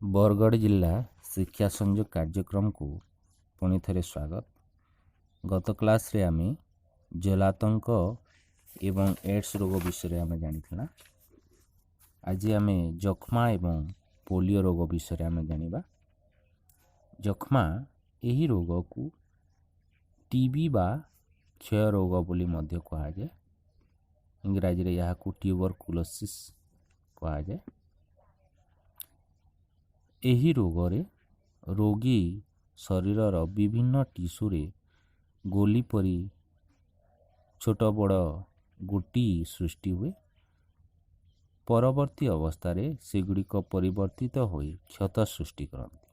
ବରଗଡ଼ ଜିଲ୍ଲା ଶିକ୍ଷା ସଂଯୋଗ କାର୍ଯ୍ୟକ୍ରମକୁ ପୁଣି ଥରେ ସ୍ୱାଗତ। ଗତ କ୍ଲାସ୍ରେ ଆମେ ଜଳାତଙ୍କ ଏବଂ ଏଡ୍ସ ରୋଗ ବିଷୟରେ ଆମେ ଜାଣିଥିଲା। ଆଜି ଆମେ ଯକ୍ଷ୍ମା ଏବଂ ପୋଲିଓ ରୋଗ ବିଷୟରେ ଆମେ ଜାଣିବା। ଯକ୍ଷ୍ମା, ଏହି ରୋଗକୁ ଟିବି ବା କ୍ଷୟ ରୋଗ ବୋଲି ମଧ୍ୟ କୁହାଯାଏ। ଇଂରାଜୀରେ ଏହାକୁ ଟ୍ୟୁବରକୁଲୋସିସ୍ କୁହାଯାଏ। ଏହି ରୋଗରେ ରୋଗୀ ଶରୀରର ବିଭିନ୍ନ ଟିସୁରେ ଗୋଲି ପରି ଛୋଟ ବଡ଼ ଗୁଟି ସୃଷ୍ଟି ହୁଏ। ପରବର୍ତ୍ତୀ ଅବସ୍ଥାରେ ସେଗୁଡ଼ିକ ପରିବର୍ତ୍ତିତ ହୋଇ କ୍ଷତ ସୃଷ୍ଟି କରନ୍ତି,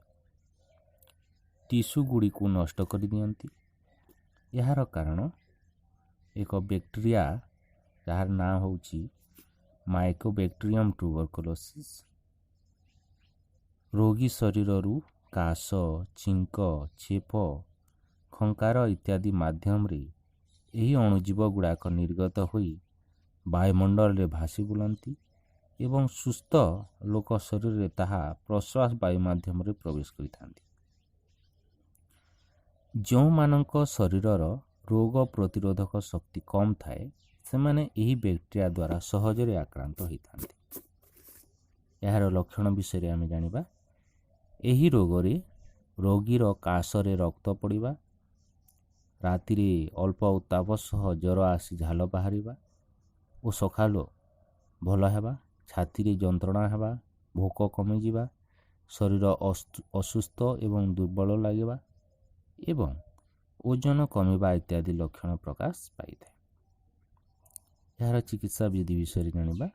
ଟିସୁ ଗୁଡ଼ିକୁ ନଷ୍ଟ କରିଦିଅନ୍ତି। ଏହାର କାରଣ ଏକ ବ୍ୟାକ୍ଟେରିଆ, ଯାହାର ନାଁ ହେଉଛି ମାଇକୋବ୍ୟାକ୍ଟେରିୟମ୍ ଟ୍ୟୁବରକୁଲୋସିସ୍। ରୋଗୀ ଶରୀରରୁ କାଶ, ଛିଙ୍କ, ଛେପ, ଖଙ୍କାର ଇତ୍ୟାଦି ମାଧ୍ୟମରେ ଏହି ଅଣୁଜୀବ ଗୁଡ଼ାକ ନିର୍ଗତ ହୋଇ ବାୟୁମଣ୍ଡଳରେ ଭାସି ବୁଲନ୍ତି ଏବଂ ସୁସ୍ଥ ଲୋକ ଶରୀରରେ ତାହା ପ୍ରଶ୍ୱାସ ବାୟୁ ମାଧ୍ୟମରେ ପ୍ରବେଶ କରିଥାନ୍ତି। ଯେଉଁମାନଙ୍କ ଶରୀରର ରୋଗ ପ୍ରତିରୋଧକ ଶକ୍ତି କମ୍ ଥାଏ, ସେମାନେ ଏହି ବ୍ୟାକ୍ଟେରିଆ ଦ୍ୱାରା ସହଜରେ ଆକ୍ରାନ୍ତ ହୋଇଥାନ୍ତି। ଏହାର ଲକ୍ଷଣ ବିଷୟରେ ଆମେ ଜାଣିବା। ଏହି ରୋଗରେ ରୋଗୀର କାଶରେ ରକ୍ତ ପଡ଼ିବା, ରାତିରେ ଅଳ୍ପ ଉତ୍ତାପ ସହ ଜ୍ୱର ଆସି ଝାଳ ବାହାରିବା ଓ ସକାଳୁ ଭଲ ହେବା, ଛାତିରେ ଯନ୍ତ୍ରଣା ହେବା, ଭୋକ କମିଯିବା, ଶରୀର ଅସୁସ୍ଥ ଏବଂ ଦୁର୍ବଳ ଲାଗିବା ଏବଂ ଓଜନ କମିବା ଇତ୍ୟାଦି ଲକ୍ଷଣ ପ୍ରକାଶ ପାଇଥାଏ। ଏହାର ଚିକିତ୍ସା ବିଧି ବିଷୟରେ ଜାଣିବା।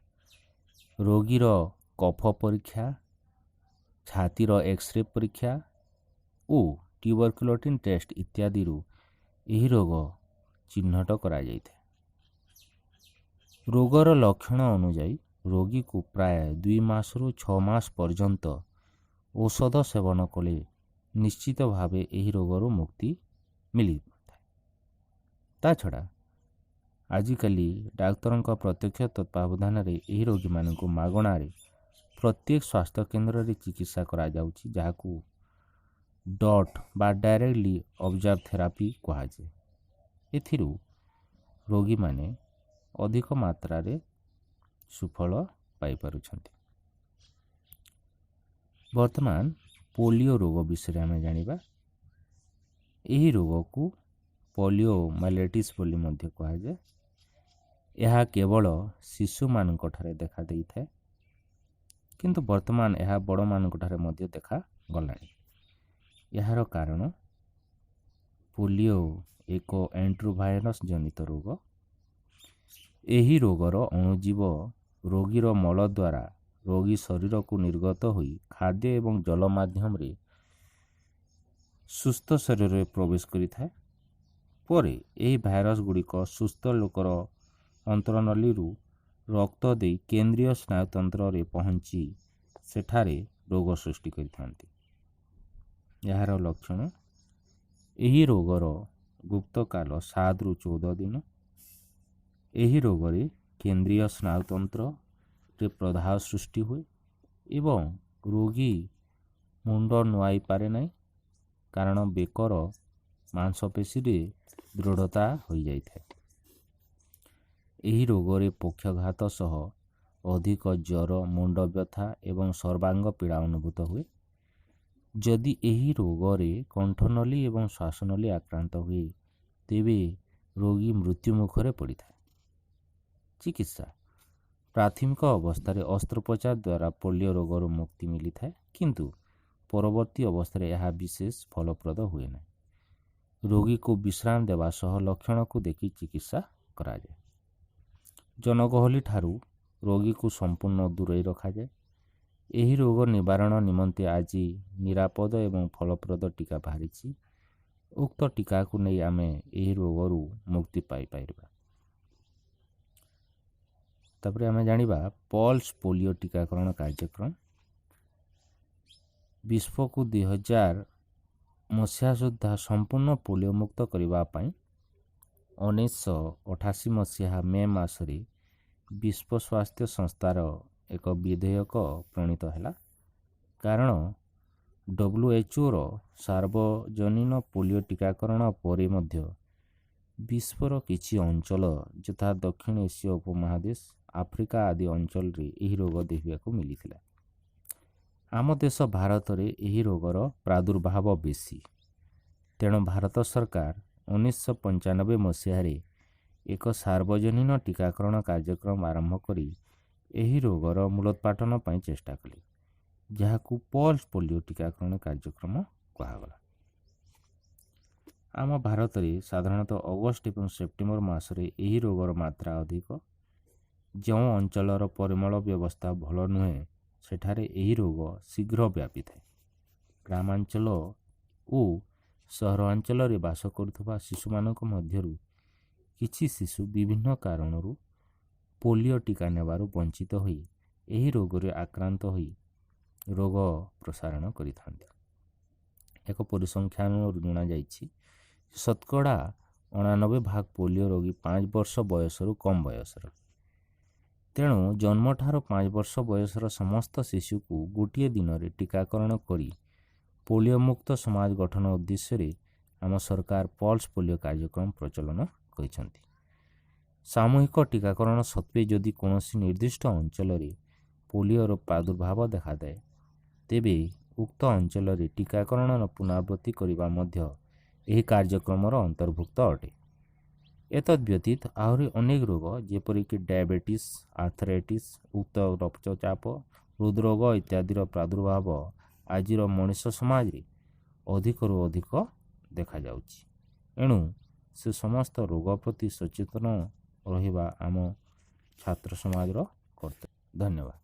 ରୋଗୀର କଫ ପରୀକ୍ଷା, ଛାତିର ଏକ୍ସରେ ପରୀକ୍ଷା ଓ ଟ୍ୟୁବରକୁଲୋଟିନ୍ ଟେଷ୍ଟ ଇତ୍ୟାଦିରୁ ଏହି ରୋଗ ଚିହ୍ନଟ କରାଯାଇଥାଏ। ରୋଗର ଲକ୍ଷଣ ଅନୁଯାୟୀ ରୋଗୀକୁ ପ୍ରାୟ 2 ମାସରୁ 6 ମାସ ପର୍ଯ୍ୟନ୍ତ ଔଷଧ ସେବନ କଲେ ନିଶ୍ଚିତ ଭାବେ ଏହି ରୋଗରୁ ମୁକ୍ତି ମିଳିଥାଏ। ତା ଛଡ଼ା ଆଜିକାଲି ଡାକ୍ତରଙ୍କ ପ୍ରତ୍ୟକ୍ଷ ତତ୍ତ୍ୱାବଧାନରେ ଏହି ରୋଗୀମାନଙ୍କୁ ମାଗଣାରେ ପ୍ରତ୍ୟେକ ସ୍ୱାସ୍ଥ୍ୟ କେନ୍ଦ୍ରରେ ଚିକିତ୍ସା କରାଯାଉଛି, ଯାହାକୁ ଡଟ୍ ବା ଡାଇରେକ୍ଟଲି ଅବଜର୍ଭ ଥେରାପି କୁହାଯାଏ। ଏଥିରୁ ରୋଗୀମାନେ ଅଧିକ ମାତ୍ରାରେ ସୁଫଳ ପାଇପାରୁଛନ୍ତି। ବର୍ତ୍ତମାନ ପୋଲିଓ ରୋଗ ବିଷୟରେ ଆମେ ଜାଣିବା। ଏହି ରୋଗକୁ ପୋଲିଓ ମାଇଲାଇଟିସ୍ ବୋଲି ମଧ୍ୟ କୁହାଯାଏ। ଏହା କେବଳ ଶିଶୁମାନଙ୍କଠାରେ ଦେଖା ଦେଇଥାଏ, କିନ୍ତୁ ବର୍ତ୍ତମାନ ଏହା ବଡ଼ମାନଙ୍କଠାରେ ମଧ୍ୟ ଦେଖାଗଲାଣି। ଏହାର କାରଣ ପୋଲିଓ ଏକ ଏଣ୍ଟେରୋଭାଇରସ୍ ଜନିତ ରୋଗ। ଏହି ରୋଗର ଅଣୁଜୀବ ରୋଗୀର ମଳ ଦ୍ୱାରା ରୋଗୀ ଶରୀରକୁ ନିର୍ଗତ ହୋଇ ଖାଦ୍ୟ ଏବଂ ଜଳ ମାଧ୍ୟମରେ ସୁସ୍ଥ ଶରୀରରେ ପ୍ରବେଶ କରିଥାଏ। ପରେ ଏହି ଭାଇରସ୍ ଗୁଡ଼ିକ ସୁସ୍ଥ ଲୋକର ଅନ୍ତ୍ରନଳୀରୁ ରକ୍ତ ଦେଇ କେନ୍ଦ୍ରୀୟ ସ୍ନାୟୁତନ୍ତ୍ରରେ ପହଞ୍ଚି ସେଠାରେ ରୋଗ ସୃଷ୍ଟି କରିଥାନ୍ତି। ଏହାର ଲକ୍ଷଣ, ଏହି ରୋଗର ଗୁପ୍ତକାଳ 7ରୁ 14 ଦିନ। ଏହି ରୋଗରେ କେନ୍ଦ୍ରୀୟ ସ୍ନାୟୁତନ୍ତ୍ରରେ ପ୍ରଦାହ ସୃଷ୍ଟି ହୁଏ ଏବଂ ରୋଗୀ ମୁଣ୍ଡ ନୁଆଇ ପାରେ ନାହିଁ, କାରଣ ବେକର ମାଂସପେଶୀରେ ଦୃଢ଼ତା ହୋଇଯାଇଥାଏ। ଏହି ରୋଗରେ ପକ୍ଷାଘାତ ସହ ଅଧିକ ଜ୍ୱର, ମୁଣ୍ଡ ବ୍ୟଥା ଏବଂ ସର୍ବାଙ୍ଗ ପୀଡ଼ା ଅନୁଭୂତ ହୁଏ। ଯଦି ଏହି ରୋଗରେ କଣ୍ଠନଳୀ ଏବଂ ଶ୍ୱାସନଳୀ ଆକ୍ରାନ୍ତ ହୁଏ, ତେବେ ରୋଗୀ ମୃତ୍ୟୁମୁଖରେ ପଡ଼ିଥାଏ। ଚିକିତ୍ସା, ପ୍ରାଥମିକ ଅବସ୍ଥାରେ ଅସ୍ତ୍ରୋପଚାର ଦ୍ୱାରା ପୋଲିଓ ରୋଗରୁ ମୁକ୍ତି ମିଳିଥାଏ, କିନ୍ତୁ ପରବର୍ତ୍ତୀ ଅବସ୍ଥାରେ ଏହା ବିଶେଷ ଫଳପ୍ରଦ ହୁଏ ନାହିଁ। ରୋଗୀକୁ ବିଶ୍ରାମ ଦେବା ସହ ଲକ୍ଷଣକୁ ଦେଖି ଚିକିତ୍ସା କରାଯାଏ। ଜନଗହଳି ଠାରୁ ରୋଗୀକୁ ସମ୍ପୂର୍ଣ୍ଣ ଦୂରେଇ ରଖାଯାଏ। ଏହି ରୋଗ ନିବାରଣ ନିମନ୍ତେ ଆଜି ନିରାପଦ ଏବଂ ଫଳପ୍ରଦ ଟୀକା ବାହାରିଛି। ଉକ୍ତ ଟୀକାକୁ ନେଇ ଆମେ ଏହି ରୋଗରୁ ମୁକ୍ତି ପାଇପାରିବା। ତାପରେ ଆମେ ଜାଣିବା ପଲ୍ସ ପୋଲିଓ ଟୀକାକରଣ କାର୍ଯ୍ୟକ୍ରମ। ବିଶ୍ୱକୁ 2000 ମସିହା ସୁଦ୍ଧା ସମ୍ପୂର୍ଣ୍ଣ ପୋଲିଓ ମୁକ୍ତ କରିବା ପାଇଁ 1988 ମସିହା ମେ ମାସରେ ବିଶ୍ୱ ସ୍ୱାସ୍ଥ୍ୟ ସଂସ୍ଥାର ଏକ ବିଧେୟକ ପ୍ରଣୀତ ହେଲା। କାରଣ ଡବ୍ଲ୍ୟୁଏଚ୍ଓର ସାର୍ବଜନୀନ ପୋଲିଓ ଟୀକାକରଣ ପରେ ମଧ୍ୟ ବିଶ୍ୱର କିଛି ଅଞ୍ଚଳ, ଯଥା ଦକ୍ଷିଣ ଏସୀୟ ଉପମହାଦେଶ, ଆଫ୍ରିକା ଆଦି ଅଞ୍ଚଳରେ ଏହି ରୋଗ ଦେଖିବାକୁ ମିଳିଥିଲା। ଆମ ଦେଶ ଭାରତରେ ଏହି ରୋଗର ପ୍ରାଦୁର୍ଭାବ ବେଶୀ। ତେଣୁ ଭାରତ ସରକାର 1995 ମସିହାରେ ଏକ ସାର୍ବଜନୀନ ଟୀକାକରଣ କାର୍ଯ୍ୟକ୍ରମ ଆରମ୍ଭ କରି ଏହି ରୋଗର ମୂଳୋତ୍ପାଟନ ପାଇଁ ଚେଷ୍ଟା କଲେ, ଯାହାକୁ ପଲ୍ସ ପୋଲିଓ ଟୀକାକରଣ କାର୍ଯ୍ୟକ୍ରମ କୁହାଗଲା। ଆମ ଭାରତରେ ସାଧାରଣତଃ ଅଗଷ୍ଟ ଏବଂ ସେପ୍ଟେମ୍ବର ମାସରେ ଏହି ରୋଗର ମାତ୍ରା ଅଧିକ। ଯେଉଁ ଅଞ୍ଚଳର ପରିମଳ ବ୍ୟବସ୍ଥା ଭଲ ନୁହେଁ, ସେଠାରେ ଏହି ରୋଗ ଶୀଘ୍ର ବ୍ୟାପିଥାଏ। ଗ୍ରାମାଞ୍ଚଳ ଓ ସହରାଞ୍ଚଳରେ ବାସ କରୁଥିବା ଶିଶୁମାନଙ୍କ ମଧ୍ୟରୁ କିଛି ଶିଶୁ ବିଭିନ୍ନ କାରଣରୁ ପୋଲିଓ ଟୀକା ନେବାରୁ ବଞ୍ଚିତ ହୋଇ ଏହି ରୋଗରେ ଆକ୍ରାନ୍ତ ହୋଇ ରୋଗ ପ୍ରସାରଣ କରିଥାନ୍ତି। ଏକ ପରିସଂଖ୍ୟାନରୁ ଜଣାଯାଇଛି, ଶତକଡ଼ା 89 ଭାଗ ପୋଲିଓ ରୋଗୀ 5 ବର୍ଷ ବୟସରୁ କମ୍ ବୟସର। ତେଣୁ ଜନ୍ମଠାରୁ 5 ବର୍ଷ ବୟସର ସମସ୍ତ ଶିଶୁକୁ ଗୋଟିଏ ଦିନରେ ଟୀକାକରଣ କରି ପୋଲିଓ ମୁକ୍ତ ସମାଜ ଗଠନ ଉଦ୍ଦେଶ୍ୟରେ ଆମ ସରକାର ପଲ୍ସ ପୋଲିଓ କାର୍ଯ୍ୟକ୍ରମ ପ୍ରଚଳନ କରିଛନ୍ତି। ସାମୂହିକ ଟୀକାକରଣ ସତ୍ତ୍ୱେ ଯଦି କୌଣସି ନିର୍ଦ୍ଦିଷ୍ଟ ଅଞ୍ଚଳରେ ପୋଲିଓର ପ୍ରାଦୁର୍ଭାବ ଦେଖାଯାଏ, ତେବେ ଉକ୍ତ ଅଞ୍ଚଳରେ ଟୀକାକରଣର ପୁନରାବୃତ୍ତି କରିବା ମଧ୍ୟ ଏହି କାର୍ଯ୍ୟକ୍ରମର ଅନ୍ତର୍ଭୁକ୍ତ ଅଟେ। ଏତଦ୍ ବ୍ୟତୀତ ଆହୁରି ଅନେକ ରୋଗ, ଯେପରିକି ଡାଇବେଟିସ୍, ଆର୍ଥରାଇଟିସ୍, ଉଚ୍ଚ ରକ୍ତଚାପ, ହୃଦରୋଗ ଇତ୍ୟାଦିର ପ୍ରାଦୁର୍ଭାବ ଆଜିର ମଣିଷ ସମାଜରେ ଅଧିକରୁ ଅଧିକ ଦେଖାଯାଉଛି। ଏଣୁ ସେ ସମସ୍ତ ରୋଗ ପ୍ରତି ସଚେତନ ରହିବା ଆମ ଛାତ୍ର ସମାଜର କର୍ତ୍ତବ୍ୟ। ଧନ୍ୟବାଦ।